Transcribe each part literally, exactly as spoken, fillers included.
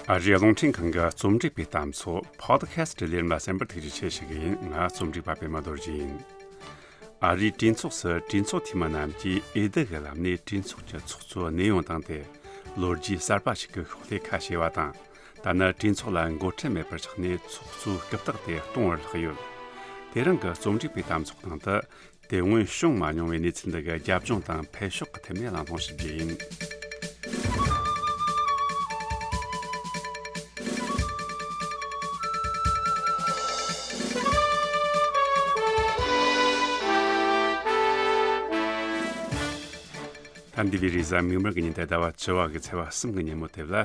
ཨ་རིའི་རླུང་འཕྲིན་ཁང་གི་རྩོམ་སྒྲིག་པའི་གཏམ་ཚོགས་Podcast ལས་རིམ་ལ་གསན་པར་ཐུགས་རྗེ་ཆེ་ཞུ་གི་ཡིན། ང་རྩོམ་སྒྲིག་པ་པད་མ་རྡོ་རྗེ་ཡིན། ཨ་རིའི་གྲོས་ཚོགས་སུ་གྲོས་ཚོགས་འཐུས་མི་རྣམས་ཀྱིས་འོས་བསྡུ་གི་ལམ་ནས་གྲོས་ཚོགས་ཀྱི་ཚོགས་གཙོ་གནས་དབྱུང་བཏང་སྟེ། ལོ་རྒྱུས་གསར་པ་ཞིག་གི་ཤོག་ལྷེ་ཁ་ཕྱེ་བ་དང་། ད་ནི་གྲོས་ཚོགས་ལ་འགོ་ཁྲིད་མེད་པར་ཆགས་ནས་ཚོགས་གཙོའི་རྐུབ་སྟེགས་དེ་སྟོང་བར་ལྷག་ཡོད། དེ་རིང་གི་རྩོམ་སྒྲིག་པའི་གཏམ་ཚོགས་ནང་དུ། དེ་སྔོན་བྱུང་མ་མྱོང་བའི་གནས་ཚུལ་འདི་གི་རྒྱབ་ལྗོངས་དང་འཕེལ་ཕྱོགས་ཀྱི་ཐད་ནས་གླེང་སློང་ཞུ་རྒྱུ་ཡིན། ད་འདས་པའི་རེས་གཟའ་མིག་དམར་གྱི་ཉིན་ཏེ་ཟླ་བ་བཅུ་བ་གི་ཚེས་པ་གསུམ་གྱི་ཉིན་མོ་དེ་ལ།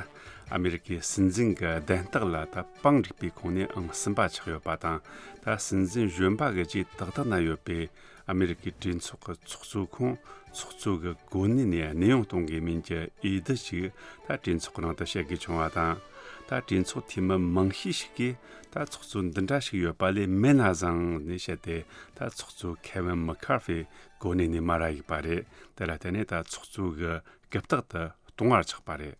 ཨ་མེ་རི་ཀའི་སྲིད་འཛིན་གྱི་གདན་སྟེགས་ལ་ད་པང་སྒྲིག་པའི་ཁོངས་ནས་ཨང་གསུམ་པ་ཆགས་ཡོད་པ་དང་། ད་སྲིད་འཛིན་གཞོན་པ་གི་རྗེས་ཏག་ཏག་ན་ཡོད་པའི་ཨ་མེ་རི་ཀའི་གྲོས་ཚོགས་ཀྱི་ཚོགས་གཙོའི་ཁོངས་ཚོགས་གཙོ་གི་གོ་གནས་ནས་གནས་དབྱུང་གཏོང་དགོས་མིན་གྱི་འོས་བསྡུ་ཞིག་ད་གྲོས་ཚོགས་ཀྱི་ནང་དུ་བྱེད་དགོས་བྱུང་བ་དང་། ད་གྲོས་ཚོགས་འཐུས་མི་མང་ཤོས་ཤིག་གིས་ད་ཚོགས་གཙོ་འདི་འདྲ་ཞིག་ཡོད་པ་ལས་མེད་ན་བཟང་ནས་བཤད་དེ། ད་ཚོགས་གཙོ་ཁེ་ཝིན་མི་ཁར་ཧྥི་གོ་གནས་ནས་མར་ར་གཡུགས་པ་རེད། དེ་ལ་བརྟེན་ནས་ད་ཚོགས་གཙོ་གི་རྐུབ་སྟེགས་དེ་སྟོང་བར་ཆགས་པ་རེད།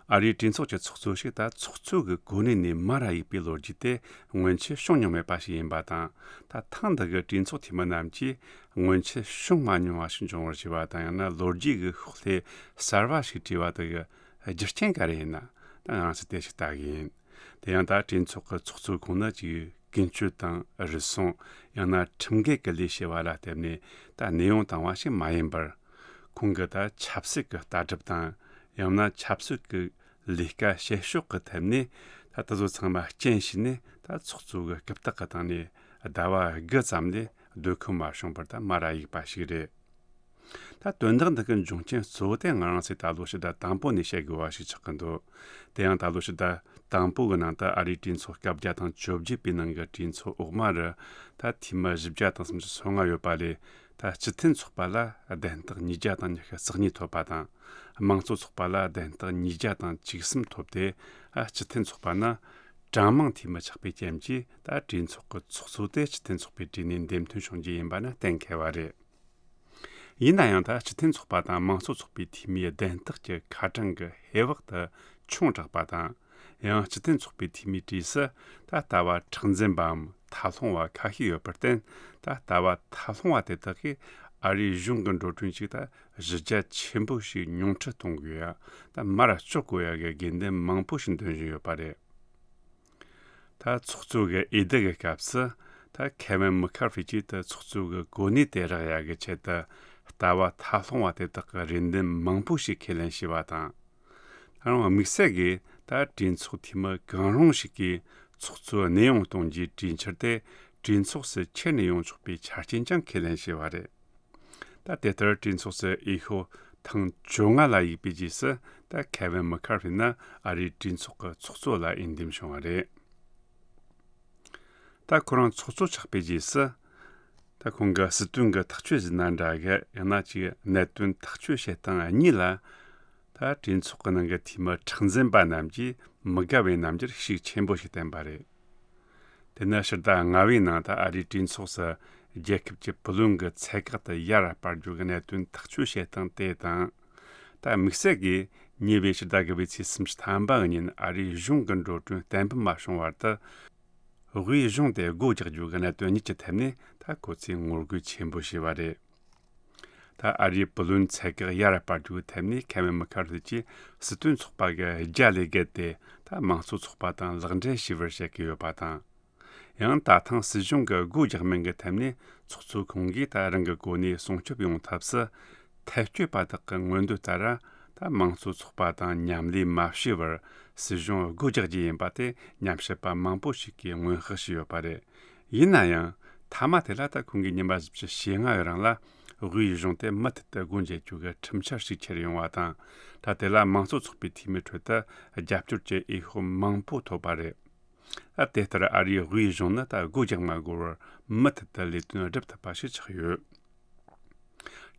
ཨ་རིའི་གྲོས་ཚོགས་ཀྱི་ཚོགས་གཙོ་ཞིག་ད་ཚོགས་གཙོ་གི་གོ་གནས་ནས་མར་ར་གཡུགས་པའི་ལོ་རྒྱུས་དེ་སྔོན་ཆད་བྱུང་མྱོང་མེད་པ་ཞིག་ཡིན་པ་དང་། ད་ཐེངས་འདི་གི་གྲོས་ཚོགས་འཐུས་མི་རྣམས་ཀྱིས་སྔོན་ཆད་བྱུང་མ་མྱོང་བ་ཞིག་འབྱུང་བར་བྱས་པ་དང་། ཡང་ན་ལོ་རྒྱུས་ཀྱི་ཤོག་ལྷེ་གསར་བ་ཞིག་བྲིས་པ་དེ་གི་རྒྱུ་རྐྱེན་ག་རེ་ཡིན་ན། ད་ང་རང་ཚོས་དེ་ཞིག་ལྟ་གི་ཡིན། དེ་ཡང་ད་གྲོས་ཚོགས་ཀྱི་ཚོགས་གཙོའི་ཁོངས་ནི་ཅིག་ཀུན་སྤྱོད་དང་རུལ་སུངས། ཡང་ན་ཁྲིམས་འགལ་གྱི་ལས་བྱས་པ་ལ་བརྟེན་ནས་ད་གནས་དབྱུང་བཏང་བ་ཞིག་མ་ཡིན་པར། ཁོང་གི་ད་ཆབ་སྲིད་ཀྱི་ལྟ་གྲུབ་དང་། ཡང་ན་ཆབ་སྲིད་ཀྱི་ལས་ཀ་བྱེད་ཕྱོགས་ཀྱི་ཐད་ནས་ད་དེ་ཚོ་ཚང་མ་རྐྱེན་བྱས་ནས་ད་ཚོགས་གཙོ་གི་རྐུབ་སྟེགས་ཀྱི་སྟེང་ནས་ཟླ་བ་དགུ་ཙམ་ལས་སྡོད་ཁོམ་མ་བྱུང་བར་ད་མར་ར་གཡུགས་པ་ཞིག་རེད། ད་དོན་དག་འདི་གི་འབྱུང་རྐྱེན་གཙོ་བོ་དེ་ང་རང་ཚོས་ད་ལོ་ཕྱི་ཟླ་དང་པོ་ནས་བཤད་དགོས་པ་ཞིག་ཆགས་ཀྱི་འདུག་དེ་ཡང་ད་ལོ་ཕྱི་ཟླ་དང་པོ་གི་ནང་དུ་ཨ་རིའི་གྲོས་ཚོགས་སྐབས་བརྒྱ་དང་བཅོ་བརྒྱད་པའི་ནང་གི་གྲོས་ཚོགས་འོག་མ་རུ་ད་འཐུས་མི་བཞི་བརྒྱ་དང་སུམ་ཅུ་སོ་ལྔ་ཡོད་པ་ལས། ད་སྤྱི་མཐུན་ཚོགས་པ་ལ་གདན་སྟེགས་ཉིས་བརྒྱ་དང་ཉི་ཤུ་རྩ་གཉིས་ཐོབ་པ་དང་། དམངས་གཙོ་ཚོགས་པ་ལ་གདན་སྟེགས་ཉིས་བརྒྱ་དང་བཅུ་གསུམ་ཐོབ་སྟེ། ཨ་སྤྱི་མཐུན་ཚོགས་པ་ནི་གྲངས་མང་འཐུས་མི་ཆགས་པའི་རྐྱེན་གྱིས་ད་གྲོས་ཚོགས་ཀྱི་ཚོགས་གཙོ་དེ་སྤྱི་མཐུན་ཚོགས་པས་བྲིས་ནས་འདེམས་ཐོན་བྱུང་རྒྱུ་ཡིན་པ་ནི་གཏན་འཁེལ་བ་རེད། ཡིན་ན་ཡང་ད་སྤྱི་མཐུན་ཚོགས་པ་དང་དམངས་གཙོ་ཚོགས་པའི་འཐུས་མིའི་གདན་སྟེགས་ཀྱི་ཁ་གྲངས་ཀྱི་ཧེ་བག་ཏུ་ཆུང་དྲགས་པ་དང་། ཡང་སྤྱི་མཐུན་ཚོགས་པའི་འཐུས་མིའི་གྲས་སུ་ད་ལྟ་བ་མཁྲེགས་འཛིན་པའམ་ཐད་ལྷུང་བ་ཁ་ཤས་ཡོད་པར་བརྟེན། ད་ལྟ་བ་ཐད་ལྷུང་བ་དེ་དག་གིས་ཨ་རིའི་གཞུང་གི་འགྲོ་གྲོན་ཞིག་ད་གཞི་རྒྱ་ཆེན་པོ་ཞིག་ཉུང་འཕྲི་གཏོང་དགོས་ཡ། ད་མར་གཅོག་དགོས་ཡ་གི་དགོས་འདུན་མང་པོ་ཞིག་འདོན་བཞིན་ཡོད་པ་རེད། ད་ཚོགས་གཙོ་གི་འོས་བསྡུ་གི་སྐབས་སུ་ད་ཁེ་ཝིན་མི་ཁར་ཧྥི་གྱིས་ད་ཚོགས་གཙོ་གི་གོ་གནས་དེ་རག་ཡ་གི་ཆེད་དུ་ལྟ་བ་ཐད་ལྷུང་བ་དེ་དག་གི་རེ་འདུན་མང་པོ་ཞིག་ཁས་ལེན་བྱས་པ་དང་། ད་རུང་དམིགས་བསལ་གྱིས་ད་གྲོས་ཚོགས་འཐུས་མི་གང་རུང་ཞིག་གིས་ཚོགས་གཙོ་གནས་དབྱུང་གཏོང་རྒྱུའི་གྲོས་འཆར་དེ་གྲོས་ཚོགས་སུ་ཁྱེར་ནས་ཡོང་ཆོག་པའི་ཆ་རྐྱེན་ཀྱང་ཁས་ལེན་བྱས་པ་རེད། ད་དེ་ལྟར་གྲོས་ཚོགས་སུ་འོས་ཤོག་ཐེངས་བཅོ་ལྔ་ལ་གཡུགས་པའི་རྗེས་སུ། ད་ཁེ་ཝིན་མི་ཁར་ཧྥི་ནི་ཨ་རིའི་གྲོས་ཚོགས་ཀྱི་ཚོགས་གཙོ་ལ་འོས་འདེམས་བྱུང་བ་རེད། ད་ཁོ་རང་ཚོགས་གཙོ་ཆགས་པའི་རྗེས་སུ། ད་ཁོང་གི་སྲིད་དོན་གྱི་ཐག་གཅོད་ཟིན་ན་འདྲ་གི། ཡང་ན་ཅིག་གནད་དོན་ཐག་གཅོད་བྱེད་སྟངས་གཉིས་ལ། ད་གྲོས་ཚོགས་ཀྱི་ནང་གི་འཐུས་མི་མཁྲེགས་འཛིན་པ་རྣམས་ཀྱིས་མི་དགའ་བའི་རྣམ་འགྱུར་ཤུགས་ཆེན་པོ་ཞིག་བསྟན་པ་རེད། དེ་ནི་ཕྱི་ཟླ་ལྔ་བའི་ནང་ད་ཨ་རིའི་གྲོས་ཚོགས་སུ་རྒྱལ་ཁབ་ཀྱི་བུ་ལོན་གྱི་ཚད་བཀག་དེ་ཡར་སྤར་རྒྱུ་གི་གནད་དོན་ཐག་གཅོད་བྱེད་སྟངས་དེ་དང་། ད་དམིགས་བསལ་གྱིས་ཉེ་བའི་ཕྱི་ཟླ་དགུ་པའི་ཚེས་སུམ་ཅུ་ཐམ་པ་གི་ཉིན་ཨ་རིའི་གཞུང་གི་འགྲོ་གྲོན་བརྟན་པོ་མ་བྱུང་བར་དུ། དབུས་གཞུང་དེ་སྒོ་རྒྱག་རྒྱུ་གི་གནད་དོན་གཉིས་ཀྱི་ཐད་ནས་ད་ཁོ་ཚོས་ངོ་རྒོལ་ཆེན་པོ་བྱས་པ་རེད། ད་ཨ་རིའི་བུ་ལོན་ཚད་བཀག་ཡར་སྤར་རྒྱུའི་ཐད་ནས་ཁེ་ཝིན་མི་ཁར་ཧྥི་ཀྱིས་སྲིད་དོན་ཚོགས་པ་གི་རྒྱ་ལས་བརྒལ་ཏེ་ད་དམངས་གཙོ་ཚོགས་པ་དང་ལག་འབྲེལ་བྱས་པར་བཤད་ཀྱི་ཡོད་པ་དང་། ཡང་ད་ཐེངས་སྲིད་གཞུང་གི་སྒོ་རྒྱག་མིན་གྱི་ཐད་ནས་ཚོགས་གཙོ་ཁོང་གིས་ད་རང་གི་གོ་གནས་སྲུང་སྐྱོབ་ཡོང་ཐབས་སུ། ཐལ་སྐྱོད་པ་དག་གི་མངོན་འདོད་ལྟར། ད་དམངས་གཙོ་ཚོགས་པ་དང་མཉམ་ལས་མ་བྱས་པར་སྲིད་གཞུང་སྒོ་རྒྱག་རྒྱུ་ཡིན་པ་དེ་ཉམས་ཞིབ་པ་མང་པོ་ཞིག་གིས་སྔོན་དཔག་བྱས་ཡོད་པ་རེད། ཡིན་ན་ཡང་། མཐའ་མ་དེ་ལ་ད་ཁོང་གིས་ཉིན་པ་བཞི་བཅུ་ཞེ་ལྔ་གི་རིང་ལ་དབུས་གཞུང་དེ་མུ་མཐུད་དུ་སྒོ་འབྱེད་རྒྱུ་གི་ཁྲིམས་འཆར་ཞིག་འཁྱེར་ཡོང་བ་དང་། ད་དེ་ལ་དམངས་གཙོ་ཚོགས་པའི་འཐུས་མིའི་ཁྲོད་དུ་རྒྱབ་སྐྱོར་གྱི་འོས་ཤོག་མང་པོ་ཐོབ་པ་རེད། ཨ་དེ་ལྟར་ཨ་རིའི་དབུས་གཞུང་ནི་ད་སྒོ་རྒྱག་མ་དགོས་པར་མུ་མཐུད་དུ་ལས་དོན་སྒྲུབ་ཐུབ་པ་ཞིག་ཆགས་ཡོད།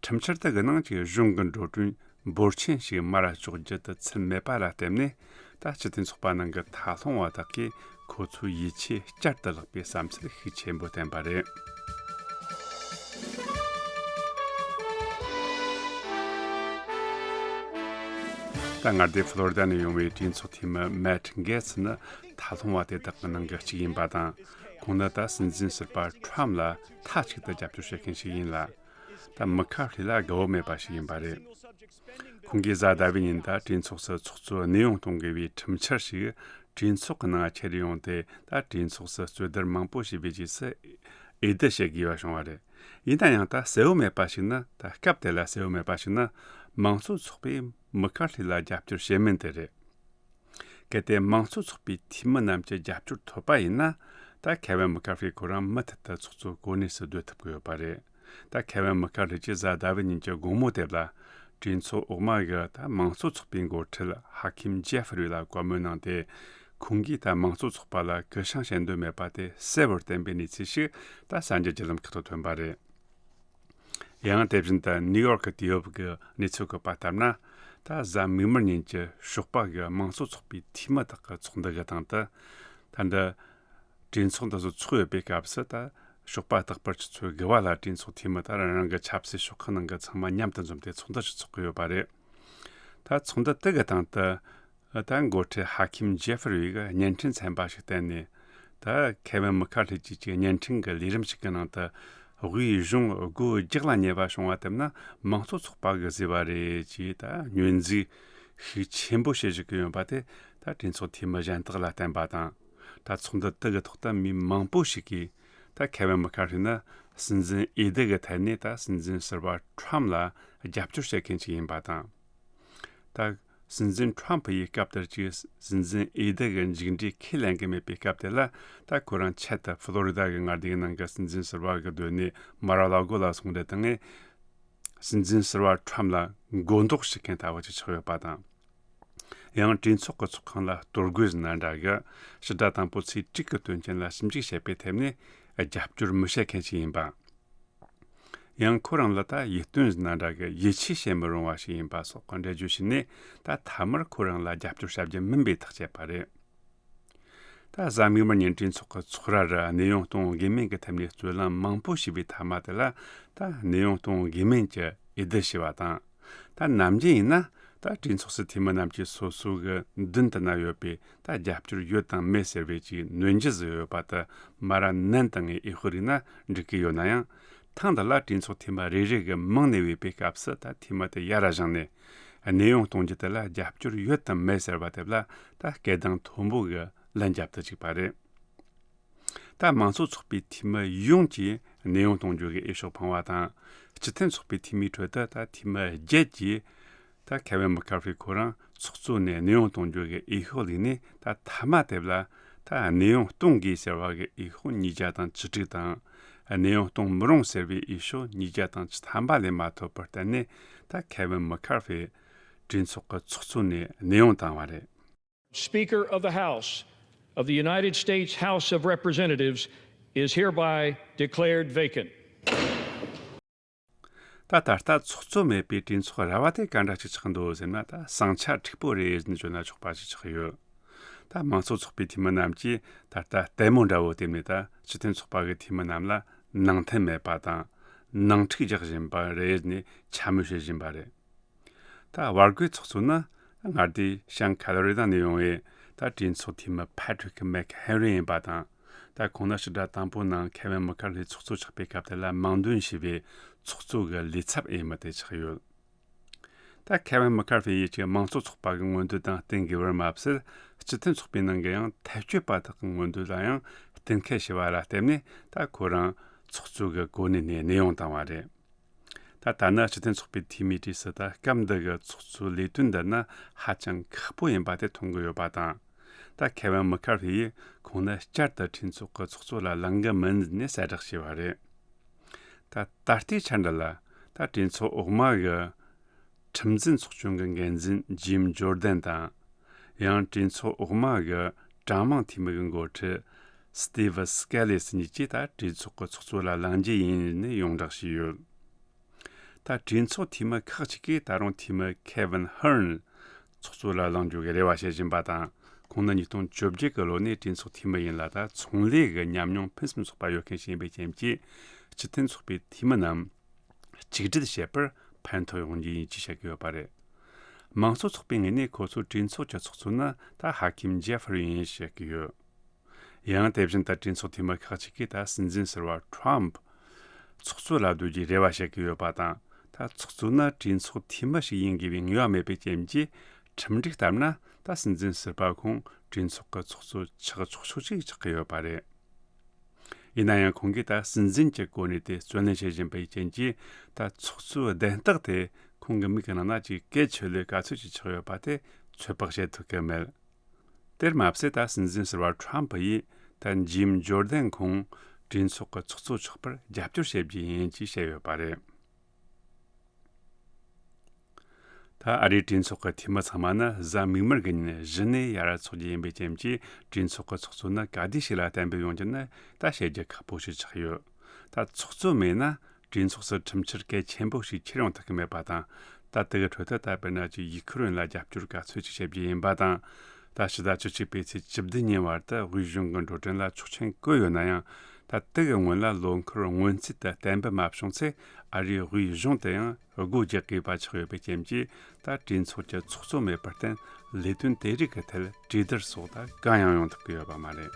ཁྲིམས་འཆར་དེ་གི་ནང་གི་གཞུང་གི་འགྲོ་གྲོན་འབོར་ཆེན་ཞིག་མར་གཅོག་རྒྱུ་དེ་ཚུད་མེད་པ་ལ་བརྟེན་ནས། ད་སྤྱི་མཐུན་ཚོགས་པ་ནང་གི་ཐད་ལྷུང་བ་དག་གིས་ཁོ་ཚོའི་ཡིད་ཆེས་བསྐྱར་དུ་བརླག་པའི་བསམ་ཚུལ་ཤུགས་ཆེན་པོ་བསྟན་པ་རེད། ད་མངའ་སྡེ་ཕློ་རི་ཌ་ནས་ཡོང་བའི་གྲོས་ཚོགས་འཐུས་མི་མེཊ་གེ་ཚི་ནི་ཐད་གཏོང་བ་དེ་དག་གི་ནང་གི་གཅིག་ཡིན་པ་དང་། ཁོང་ནི་ད་སྲིད་འཛིན་ཟུར་པ་ཁྲམ་ལ་མཐའ་གཅིག་ཏུ་རྒྱབ་སྐྱོར་བྱེད་མཁན་ཞིག་ཡིན་ལ། ད་མི་ཁ་ཧྥི་ལ་དགའ་བོ་མེད་པ་ཞིག་ཡིན་པ་རེད། ཁོང་གིས་གཟའ་ཟླ་བའི་ཉིན་ད་གྲོས་ཚོགས་སུ་ཚོགས་གཙོ་གནས་དབྱུང་གཏོང་དགོས་པའི་ཁྲིམས་འཆར་ཞིག་གྲོས་ཚོགས་ཀྱི་ནང་ཁྱེར་ཡོང་སྟེ། ད་གྲོས་ཚོགས་སུ་རྩོད་བསྡུར་མང་པོ་བྱས་པའི་རྗེས་སུ་འོས་བསྡུ་བྱེད་དགོས་པ་བྱུང་བ་རེད། ཡིན་ན་ཡང་ད་གསལ་བོ་མེད་པ་ཞིག་ནི། ད་སྐབས་དེ་ལ་གསལ་བོ་མེད་པ་ཞིག་ནི། མང་གཙོ་ཚོགས་པས་མི་ཁ་ཧྥི་ལ་རྒྱབ་སྐྱོར་བྱེད་མིན་དེ་རེད། གལ་ཏེ་མང་གཙོ་ཚོགས་པའི་འཐུས་མི་རྣམས་ཀྱི་རྒྱབ་སྐྱོར་ཐོབ་པ་ཡིན་ན། ད་ཁེ་ཝིན་མི་ཁ་ཧྥི་ཁོ་རང་མུ་མཐུད་དུ་ཚོགས་གཙོ་གོ་གནས་སུ་སྡོད་ཐུབ་ཀྱི་ཡོད་པ་རེད། ད་ཁེ་ཝིན་མི་ཁ་ཧྥི་གྱིས་གཟའ་ཟླ་བའི་ཉིན་གྱི་དགོང་མོ་དེ་ལ་གྲོས་ཚོགས་འོག་མ་གི་ད་མང་གཙོ་ཚོགས་པའི་འགོ་ཁྲིད་ཧ་ཁིམ་ཇེ་ཧྥི་རི་ལ་བཀའ་མོལ་གནང་སྟེ། ཁོང་གིས་ད་མང་གཙོ་ཚོགས་པ་ལ་གུ་ཡངས་བྱེད་འདོད་མེད་པ་དེ་གསལ་བོར་བསྟན་པའི་གནས་ཚུལ་ཞིག་ད་གསར་འགྱུར་བརྒྱུད་ལམ་ཁག་ཏུ་ཐོན་པ་རེད། ཡང་དེ་བཞིན་དུ་ནིའུ་ཡོག་གི་དུས་བབ་ཀྱི་གནས་ཚུལ་གོ་བ་ལྟར་ན། ད་གཟའ་མིག་དམར་ཉིན་གྱི་ཞོགས་པ་གི་མང་གཙོ་ཚོགས་པའི་འཐུས་མི་དག་གི་ཚོགས་འདུ་གི་སྟེང་དུ། ད་འདི་གྲོས་ཚོགས་འདི་ཚོ་ཚོགས་ཡོད་པའི་སྐབས་སུ། ད་ཞོགས་པ་རྟག་པར་ཆུ་ཚོད་དགུ་པ་ལ་གྲོས་ཚོགས་འཐུས་མི་ད་རང་རང་གི་ཆབ་སྲིད་ཤོག་ཁག་ནང་གི་ཚང་མ་མཉམ་དུ་འཛོམས་ཏེ་ཚོགས་འདུ་ཞིག་ཚོགས་ཀྱི་ཡོད་པ་རེད། ད་ཚོགས་འདུ་དེ་གི་སྟེང་དུ། ད་འགོ་ཁྲིད་ཧ་ཁིམ་ཇེ་ཧྥི་རི་གིས་བརྙན་འཕྲིན་ཚན་པ་ཞིག་བསྟན་ནས། ད་ཁེ་ཝིན་མི་ཁ་ཧྥི་ཀྱི་བརྙན་འཕྲིན་གྱི་ལས་རིམ་ཞིག་གི་ནང་དུ། དབུས་གཞུང་སྒོ་རྒྱག་ལ་ཉེ་བ་བྱུང་བ་དེ་ནི་མང་གཙོ་ཚོགས་པ་གིས་བཟོས་པ་རེད་ཅེས་ད་བསྙོན་འཛུགས་ཤུགས་ཆེན་པོ་བྱེད་བཞིན་ཡོད་པ་དེ། ད་གྲོས་ཚོགས་འཐུས་མི་གཞན་དག་ལ་བསྟན་པ་དང་། ད་ཚོགས་འདུ་དེ་གི་ཐོག་ཏུ་མི་མང་པོ་ཞིག་གིས། ད་ཁེ་ཝིན་མི་ཁ་ཧྥི་ནི་སྲིད་འཛིན་འོས་བསྡུ་གི་ཐད་ནས་ད་སྲིད་འཛིན་ཟུར་པ་ཁྲམ་ལ་རྒྱབ་སྐྱོར་བྱེད་མཁན་ཞིག་ཡིན་པ་དང་། ད་སྲིད་འཛིན་ཁྲམ་ཕུ་ཡིས་སྐབས་དེར་ཅིག་སྲིད་འཛིན་འོས་བསྡུ་གི་མཇུག་འབྲས་ཁས་ལེན་གྱི་མེད་པའི་སྐབས་དེ་ལ། ད་ཁོ་རང་ཆེད་དུ་ཕློ་རི་ཌ་གི་མངའ་སྡེའི་ནང་གི་སྲིད་འཛིན་ཟུར་པ་གི་སྡོད་གནས་མ་ར་ལ་གོ་ལ་སོང་སྟེ། ད་ངས་སྲིད་འཛིན་ཟུར་པ་ཁྲམ་ལ་མགོ་འདོགས་བྱེད་མཁན་ལྟ་བུ་ཅིག་ཆགས་ཡོད་པ་དང་། ཡང་གྲོས་ཚོགས་ཀྱི་ཚོགས་ཁང་ལ་གཏོར་རྒོལ་ཟེར་ན་འདྲ་གི་ཕྱི་དགྲ་དང་པོ་ཚེས་དྲུག་གི་དོན་རྐྱེན་ལ་ཞིབ་འཇུག་བྱེད་པའི་ཐད་ནས་རྒྱབ་སྐྱོར་མི་བྱེད་མཁན་ཞིག་ཡིན་པ། ཡང་ཁོ་རང་ལ་ད་ཡིད་རྟོན་ཟེར་ན་འདྲ་གི་ཡིད་ཆེས་བྱེད་མི་རུང་བ་ཞིག་ཡིན་པ་སོགས་ཀྱི་འགྲེལ་བརྗོད་བྱས་ནས། ད་མཐའ་མར་ཁོ་རང་ལ་རྒྱབ་སྐྱོར་བྱ་རྒྱུ་མིན་པའི་ཐག་བཅད་པ་རེད། ད་གཟའ་མིག་དམར་ཉིན་གྲོས་ཚོགས་ཀྱི་ཚོགས་ར་རུ་གནས་དབྱུང་གཏོང་དགོས་མིན་གྱི་ཐད་ནས་རྩོད་གླེང་མང་པོ་བྱས་པའི་མཐའ་མ་དེ་ལ། ད་གནས་དབྱུང་གཏོང་དགོས་མིན་གྱི་འོས་བསྡུ་བྱས་པ་དང་། ད་ནམ་རྒྱུན་ཡིན་ན། ད་གྲོས་ཚོགས་སུ་འཐུས་མི་རྣམས་ཀྱིས་སོ་སོ་གི་མདུན་དུ་བསྣམས་ཡོད་པའི་ད་རྒྱབ་སྐྱོར་ཡོད་དང་མེད་ཟེར་བའི་ཅིག་ནོན་རྒྱུ་ཟིག་ཡོད་པ་དེ་མར་མནན་བཏང་ངེས་འོས་ཤོག་རིགས་ན་འགྲིག་གི་ཡོད་ན་ཡང་། ཐེངས་འདི་ལ་གྲོས་ཚོགས་འཐུས་མི་རེ་རེ་གི་མིང་ནས་བོས་པའི་སྐབས་སུ། ད་འཐུས་མི་དེ་ཡར་བཞེངས་ནས་གནས་དབྱུང་གཏོང་རྒྱུ་དེ་ལ་རྒྱབ་སྐྱོར་ཡོད་དམ་མེད་ཟེར་བ་དེ་ལ་ད་སྐད་གདངས་མཐོན་པོ་གི་ལན་བརྒྱབ་སྟེ་བཅུག་པ་རེད། ད་མང་གཙོ་ཚོགས་པའི་འཐུས་མི་ཡོངས་ཀྱིས་གནས་དབྱུང་གཏོང་རྒྱུ་གི་འོས་ཤོག་འཕངས་པ་དང་། སྤྱི་མཐུན་ཚོགས་པའི་འཐུས་མིའི་ཁྲོད་དུ་ད་འཐུས་མི་བརྒྱད་ཀྱིས། ད་ཁེ་ཝིན་མི་ཁར་ཧྥི་ཁོ་རང་ཚོགས་གཙོ་ནས་གནས་དབྱུང་གཏོང་རྒྱུ་གི་འོས་ཤོག་བླུགས་ནས། ད་མཐའ་མ་དེབ་ལ་ད་གནས་དབྱུང་གཏོང་དགོས་ཟེར་བ་གི་འོས་ཤོག་ཉིས་བརྒྱ་དང་བཅུ་དྲུག་དང་། གནས་དབྱུང་གཏོང་མི་རུང་ཟེར་བའི་འོས་ཤོག་ཉིས་བརྒྱ་དང་བཅུ་ཐམ་པ་ལས་མ་ཐོབ་པར་བརྟེན་ནས། ད་ཁེ་ཝིན་མི་ཁར་ཧྥི་གྲོས་ཚོགས་ཀྱི་ཚོགས་གཙོ་ནས་གནས་དབྱུང་བཏང་བ་རེད། Speaker of the House of the United States House of Representatives is hereby declared vacant. ད་ད་ལྟ་ཚོགས་གཙོ་མེད་པའི་གྲོས་ཚོགས་ར་བ་དེ་ག་འདྲ་ཞིག་ཆགས་འདུག་ཟེར་ན། ད་ཟིང་ཆ་མཁྲེགས་པོ་རེད་ཟེར་ནས་བརྗོད་ན་ཆོག་པ་ཞིག་ཆགས་ཡོད། ད་མང་གཙོ་ཚོགས་པའི་འཐུས་མི་རྣམས་ཀྱིས་ད་ལྟ་ལྟད་མོ་འདྲ་བོ་བལྟས་ནས། ད་སྤྱི་མཐུན་ཚོགས་པ་གི་འཐུས་མི་རྣམས་ལ་ནང་མཐུན་མེད་པ་དང་ནང་འཁྲུག་རྒྱག་བཞིན་པ་རེད་ཟེར་ནས་འཕྱ་སྨོད་བྱེད་བཞིན་པ་རེད། ད་བར་བརྒལ་ཚོགས་གཙོ་ནི་མངའ་སྡེ་བྱང་ཁ་ལོ་རི་ཌ་ནས་ཡོང་བའི་ད་གྲོས་ཚོགས་འཐུས་མི་ཕ་ཊི་རིག་མེག་ཧེན་རི་ཡིན་པ་དང་། ད་ཁོང་ནི་ཕྱི་དྲིལ་དང་པོའི་ནང་ཁེ་ཝིན་མི་ཁར་ཧྥི་ཚོགས་གཙོ་ཆགས་པའི་སྐབས་དེ་ལ་མིང་འདོན་བྱས་པའི་ཚོགས་གཙོ་གི་ལས་ཚབ་འོས་མི་དེ་ཆགས་ཡོད། ད་ཁེ་ཝིན་མི་ཁར་ཧྥི་ཡིས་ཀྱི་མང་གཙོ་ཚོགས་པ་གི་མངོན་འདོད་དང་བསྟུན་དགོས་པར་མ་ཟད། སྤྱི་མཐུན་ཚོགས་པའི་ནང་གི་ཡང་ཐལ་སྐྱོད་པ་དག་གི་མངོན་འདོད་ལ་ཡང་བསྟུན་མཁས་བྱས་པ་ལ་བརྟེན་ནས། ད་ཁོ་རང་ཚོགས་གཙོ་གི་གོ་གནས་ནས་གནས་དབྱུང་བཏང་བ་རེད། ད་ལྟ་ནི་སྤྱི་མཐུན་ཚོགས་པའི་འཐུས་མིའི་གྲས་སུ་ད་སྐབས་འདི་གི་ཚོགས་གཙོའི་ལས་དོན་འདི་ནི་ཧ་ཅང་ཁག་པོ་ཡིན་པ་དེ་མཐོང་གི་ཡོད་པ་དང་། ད་ཁེ་ཝིན་མི་ཁར་ཧྥི་ཡིས་ཁོང་ནི་བསྐྱར་དུ་གྲོས་ཚོགས་ཀྱི་ཚོགས་གཙོ་ལ་ལངས་གི་མིན་ཟེར་ནས་གསལ་བསྒྲགས་བྱས་པ་རེད། ད་ད་ལྟའི་ཆ་འདི་ལ་ད་གྲོས་ཚོགས་འོག་མ་གི་ཁྲིམས་འཛིན་ཚོགས་ཆུང་གི་འགན་འཛིན་ཇིམ་ཇོར་ཌན་དང་། ཡང་གྲོས་ཚོགས་འོག་མ་གི་གྲངས་མང་འཐུས་མི་གི་འགོ་ཁྲིད་སི་ཏི་ཝི་སྐེ་ལི་སི་གཉིས་ཀྱིས་ད་གྲོས་ཚོགས་ཀྱི་ཚོགས་གཙོ་ལ་ལངས་རྒྱུ་ཡིན་ནས་ཡོངས་བསྒྲགས་བྱས་ཡོད། ད་གྲོས་ཚོགས་འཐུས་མི་ཁག་ཅིག་གིས་ད་རུང་འཐུས་མི་ཁེ་ཝིན་ཧར་ནི་ཚོགས་གཙོ་ལ་ལངས་རྒྱུ་གི་རེ་བ་བྱེད་བཞིན་པ་དང་། ཁོང་ནི་ཉིས་སྟོང་བཅོ་བརྒྱད་ཀྱི་ལོ་ནས་གྲོས་ཚོགས་འཐུས་མི་ཡིན་ལ། ད་ཚོང་ལས་ཀྱི་ཉམས་མྱོང་ཕུན་སུམ་ཚོགས་པ་ཡོད་མཁན་ཞིག་ཡིན་པའི་རྐྱེན་གྱིས། སྤྱི་མཐུན་ཚོགས་པའི་འཐུས་མི་རྣམས་གཅིག་སྒྲིལ་བྱེད་པར་ཕན་ཐོགས་ཡོང་རྒྱུ་ཡིན་ཅེས་བཤད་ཀྱི་ཡོད་པ་རེད། མང་གཙོ་ཚོགས་པའི་ངོས་ནས་ཁོ་ཚོའི་གྲོས་ཚོགས་ཀྱི་ཚོགས་གཙོ་ནི་ད་ཧ་ཁིམ་ཇེ་ཧྥ་རི་ཡིན་བཤད་ཀྱི་ཡོད། ཡང་དེ་བཞིན་ད་གྲོས་ཚོགས་འཐུས་མི་ཁག་ཅིག་གིས་ད་སྲིད་འཛིན་ཟུར་པ་ཁྲོམ་ཚོགས་གཙོ་ལ་བསྡུ་རྒྱུའི་རེ་བ་བྱེད་ཀྱི་ཡོད་པ་དང་། ད་ཚོགས་གཙོ་ནི་གྲོས་ཚོགས་འཐུས་མི་ཞིག་ཡིན་དགོས་པའི་ངེས་པ་མེད་པའི་རྐྱེན་གྱིས། ཁྲིམས་སྒྲིག་ལྟར་ན་ད་སྲིད་འཛིན་ཟུར་པ་ཁོང་གྲོས་ཚོགས་ཀྱི་ཚོགས་གཙོ་ཆགས་ཆོག་ཆོག་ཅིག་ཆགས་ཀྱི་ཡོད་པ་རེད། ཡིན་ན་ཡང་ཁོང་གིས་ད་སྲིད་འཛིན་གྱི་གོ་གནས་དེ་བརྩོན་ལེན་བྱེད་བཞིན་པའི་རྐྱེན་གྱིས། ད་ཚོགས་གཙོའི་གདན་རྟགས་དེ་ཁོང་གི་མིག་གི་ནང་ན་ཅིག་གལ་ཆེ་ལོས་ག་ཚོད་ཅིག་ཆགས་ཡོད་པ་དེ་ཚོད་དཔག་བྱེད་ཐུབ་ཀྱི་མེད། དེར་མ་ཟད། ད་སྲིད་འཛིན་ཟུར་པ་ཁྲོམ་ཕུ་ཡིས་ད་ཇིམ་ཇོར་དན་ཁོང་གྲོས་ཚོགས་ཀྱི་ཚོགས་གཙོ་ཆགས་པར་རྒྱབ་སྐྱོར་བྱེད་རྒྱུ་ཡིན་ཅེས་བཤད་ཡོད་པ་རེད། ད་ཨ་རིའི་གྲོས་ཚོགས་ཀྱི་འཐུས་མི་ཚང་མ་ནི་གཟའ་མིག་དམར་གྱི་ཉིན་གཞི་ནས་ཡར་འཚོགས་རྒྱུ་ཡིན་པའི་རྐྱེན་གྱིས། གྲོས་ཚོགས་ཀྱི་ཚོགས་གཙོ་ནི་ག་དུས་ཤིག་ལ་གཏན་འབེབས་ཡོང་རྒྱུ་ནི་ད་བཤད་རྒྱུ་ཁག་པོ་ཞིག་ཆགས་ཡོད། ད་ཚོགས་གཙོ་མེད་ན་གྲོས་ཚོགས་སུ་ཁྲིམས་འཆར་གལ་ཆེན་པོ་ཞིག་འཁྱེར་ཡོང་ཐུབ་ཀྱི་མེད་པ་དང་། ད་དེ་གི་ཁྲོད་དུ་ད་དཔེར་ན་ཅིག་ཡུ་ཁུ་རེན་ལ་རྒྱབ་སྐྱོར་ག་ཚོད་ཅིག་བྱེད་རྒྱུ་ཡིན་པ་དང་། ད་ཕྱི་ཟླ་བཅུ་གཅིག་པའི་ཚེས་བཅུ་བདུན་ཉིན་བར་དུ་དབུས་གཞུང་གི་འགྲོ་གྲོན་ལ་ཆོག་མཆན་བཀོད་ཡོད་ན་ཡང་། ད་དེ་གི་སྔོན་ལ་ལོ་འཁོར་སྔོན་ཚུད་དུ་གཏན་འབེབས་མ་བྱུང་ཚེ། ཨ་རིའི་དབུས་གཞུང་དུ་ཡང་སྒོ་རྒྱག་དགོས་པ་ཆགས་ཡོད་པའི་རྐྱེན་གྱིས། ད་གྲོས་ཚོགས་ཀྱི་ཚོགས་གཙོ་མེད་པར་བརྟེན། ལས་དོན་དེ་རིགས་ཀྱི་ཐད་གྲོས་བསྡུར་སོགས་ད་གང་ཡང་ཡོང་ཐུབ་ཀྱི་ཡོད་པ་མ་རེད།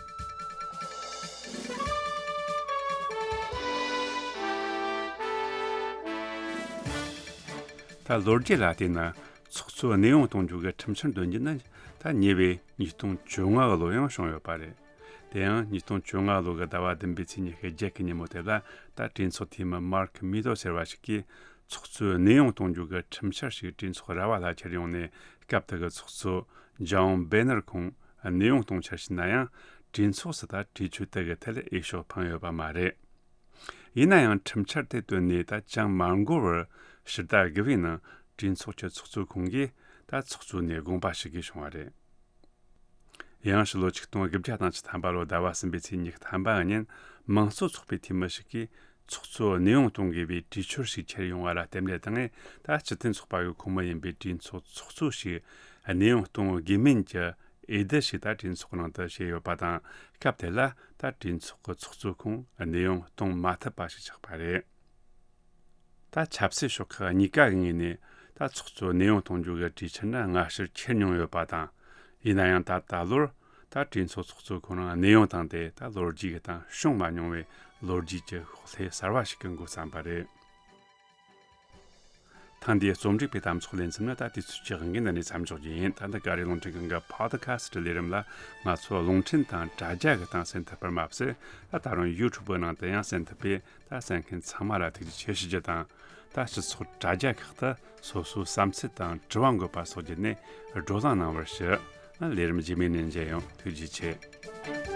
ད་ལོ་རྒྱུས་ལ་བལྟས་ན། ཚོགས་གཙོ་གནས་དབྱུང་གཏོང་རྒྱུ་གི་ཁྲིམས་འཆར་འདོན་རྒྱུ་ནི་ད་ཉེ་བའི་ཉིས་སྟོང་བཅོ་ལྔ་ལོ་ཡང་བྱུང་ཡོད་པ་རེད། དེ་ཡང་ཉིས་སྟོང་བཅོ་ལྔ་ལོ་གི་ཟླ་བ་བདུན་པའི་ཚེས་ཉི་ཤུ་བརྒྱད་ཀྱི་ཉིན་མོ་དེ་ལ། ད་གྲོས་ཚོགས་འཐུས་མི་མར་ཁི་མི་ཏོ་ཟེར་བ་ཞིག་གིས་ཚོགས་གཙོ་གནས་དབྱུང་གཏོང་རྒྱུ་གི་ཁྲིམས་འཆར་ཞིག་གྲོས་ཚོགས་ར་བ་ལ་འཁྱེར་ཡོང་ནས། སྐབས་དེ་གི་ཚོགས་གཙོ་ཇོན་བེ་ནར་ཁོང་གནས་དབྱུང་གཏོང་འཆར་ཞིག་ན་ཡང་། གྲོས་ཚོགས་སུ་ད་གྲོས་ཆོད་དེ་གི་ཐད་འོས་ཤོག་འཕངས་ཡོད་པ་མ་རེད། ཡིན་ན་ཡང་ཁྲིམས་འཆར་དེ་བཏོན་ནས་ད་ཅང་མ་འགོར་བར། ཕྱི་ཟླ་དགུ་པའི་ནང་གྲོས་ཚོགས་ཀྱི་ཚོགས་གཙོ་ཁོང་གིས་ད་ཚོགས་གཙོ་ནས་དགོངས་པ་ཞུ་དགོས་བྱུང་བ་རེད། ཡང་ཕྱི་ལོ་ཆིག་སྟོང་དགུ་བརྒྱ་དང་བཅུ་ཐམ་པ་ལོ་ཟླ་བ་གསུམ་པའི་ཚེས་ཉི་ཤུ་ཐམ་པ་ཉིན། མང་གཙོ་ཚོགས་པའི་འཐུས་མི་ཞིག་གིས་ཚོགས་གཙོ་གནས་དབྱུང་གཏོང་དགོས་པའི་གྲོས་ཆོད་ཞིག་འཁྱེར་ཡོང་བ་ལ་རྟེན་འབྲེལ་དང་། ད་སྤྱི་མཐུན་ཚོགས་པ་གི་ཁོངས་མི་ཡིན་པའི་གྲོས་ཚོགས་ཚོགས་གཙོ་ཞིག་གནས་དབྱུང་གཏོང་དགོས་མིན་གྱི་འོས་བསྡུ་ཞིག་ད་གྲོས་ཚོགས་ནང་དུ་བྱས་ཡོད་པ་དང་། སྐབས་དེ་ལ་ད་གྲོས་ཚོགས་ཀྱི་ཚོགས་གཙོ་ཁོང་གནས་དབྱུང་གཏོང་མ་ཐུབ་པ་ཞིག་ཆགས་པ་རེད། ད་ཆབ་སྲིད་ཕྱོགས་ཁག་གཉིས་ཀ་གི་ངོས་ནས་ད་ཚོགས་གཙོ་གནས་དབྱུང་གཏོང་རྒྱུ་གི་གྲོས་འཆར་ནི་སྔ་ཕྱིར་འཁྱེར་མྱོང་ཡོད་པ་དང་། ཡིན་ན་ཡང་ད་ད་ལོར་ད་གྲོས་ཚོགས་ཚོགས་གཙོ་ཁོ་རང་གནས་དབྱུང་བཏང་སྟེ། ད་ལོ་རྒྱུས་ཀྱི་སྟེང་བྱུང་མ་མྱོང་བའི་ལོ་རྒྱུས་ཀྱི་ཤོག་ལྷེ་གསར་བ་ཞིག་གི་འགོ་བརྩམས་པ་རེད། ཐེངས་འདིའི་རྩོམ་སྒྲིག་པའི་གཏམ་ཚོགས་ལེ་ཚན་ནི་ད་དུས་ཚོད་ཀྱི་དབང་གིས་འདི་ནས་མཚམས་འཇོག་རྒྱུ་ཡིན། ད་འདི་ག་རེ་རླུང་འཕྲིན་ཁང་གི་Podcast ལས་རིམ་ལ་ང་ཚོ་རླུང་འཕྲིན་དང་དྲ་རྒྱ་གི་སྟེང་གསན་ཐུབ་པར་མ་ཟད། ད་ད་རུང་YouTube ནང་དུ་ཡང་གསན་ཐུབ་པས། ད་གསན་མཁན་ཚང་མ་ལ་ཐུགས་རྗེ་ཆེ་ཞུ་རྒྱུ་དང་། ད་སྤྱི་ཚོགས་དྲ་རྒྱ་ཁག་ཏུ་སོ་སོའི་བསམ་ཚུལ་དང་དྲི་བ་འགོད་པ་སོགས་བརྒྱུད་ནས་བགྲོ་གླེང་གནང་བར་ཞུ། ལས་རིམ་རྗེས་མའི་ནང་མཇལ་ཡོང་། ཐུགས་རྗེ་ཆེ།